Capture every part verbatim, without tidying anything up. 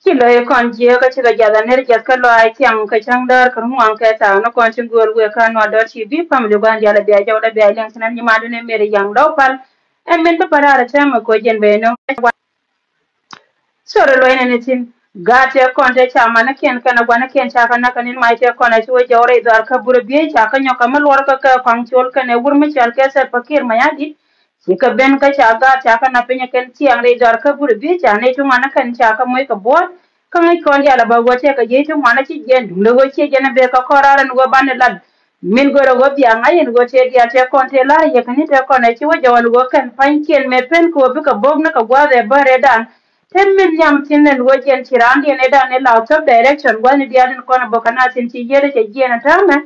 Ci lɔc kɔn jiɛk kä cikɛ jath a ner jiath kä lɔaac thiaŋ kɛ cäŋ däär kɛ ruŋ waŋ kɛ thaak ni kɔn ci gööl wëë kä Nuäär dot T V family gua̱n diaal a bia jɔwdä bia liɛŋ ci nɛn nyimaadu ni Mary Yaŋ Dɔw Pal. Ɛn min bä bä raar a tɛmɛ kɛ jiɛn bɛ nöŋ. Sorry luɔi nɛn itin. Gaat tëë kɔn tëë ca manikiɛn kɛnɛ guanikiɛn ca kɛ näk kɛ ni̱n mac tëë kɔn a ci wä jɔw rɛy dhɔar kä burɛ biey ca kɛ nyɔk kɛ mi luɔr kɛ kɛ kɔaŋ col kɛnɛ wur mi cɔal kɛ Salva Kiir Mayardit. Ci kɛ ben kä ca gaat ca kɛ na piny kɛn ciaŋ rɛy dhɔar kä burɛ biey ca nɛy ti ŋuan kɛn ca kɛ moc kɛ buɔt. Kä ŋäc kɔn diaal a bä wä tëë kɛ jiec ti ŋuan a ci jiɛn duŋdɛ wä ciɛ jɛn a bek kɛ kɔn raar ɛn wä banɛ lat. Min görä wä biaŋ a yɛn wä tëë diaal tëë kɔn tëë la̱r yɛ kɛ ni tëë kɔn a ci wä jɔwal wä kɛn pa̱nykiɛn mɛ pen kɛ wä bikɛ bo̱k ni kɛ gua̱a̱th ɛ bä rɛɛdan. Te min nhiam thi̱n ɛn wä jiɛn ci raandiɛn ëëdan ëë la thop direction gua̱thni diaal in kɔn a bä kɛ na thi̱n ci yiëëdɛ cɛ jiɛn a täämɛ.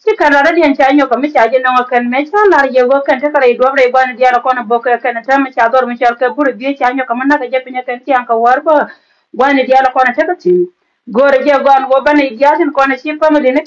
Ci kɛn rat rɔ̱diɛn ca nyɔk kɛ mi ca jɛ nɔŋ ɛ kɛn mɛ ca la̱r yɛ wä kɛn tekɛ rɛy duɔ̱p rɛy gua̱thni diaal kɔn a bä kɛ kɛn a täämɛ ca dhɔr mi cɔal kɛ burɛ biey ca nyɔk kɛ mi nak ɛ jɛ piny ɛ kɛn ciaŋ kɛ wäär bä. Gua̱thni diaal kɔn a tekɛ thi̱n. Go̱o̱rɛ jɛ gɔn wä banɛ i̱ diaal tin kɔn a ci family ni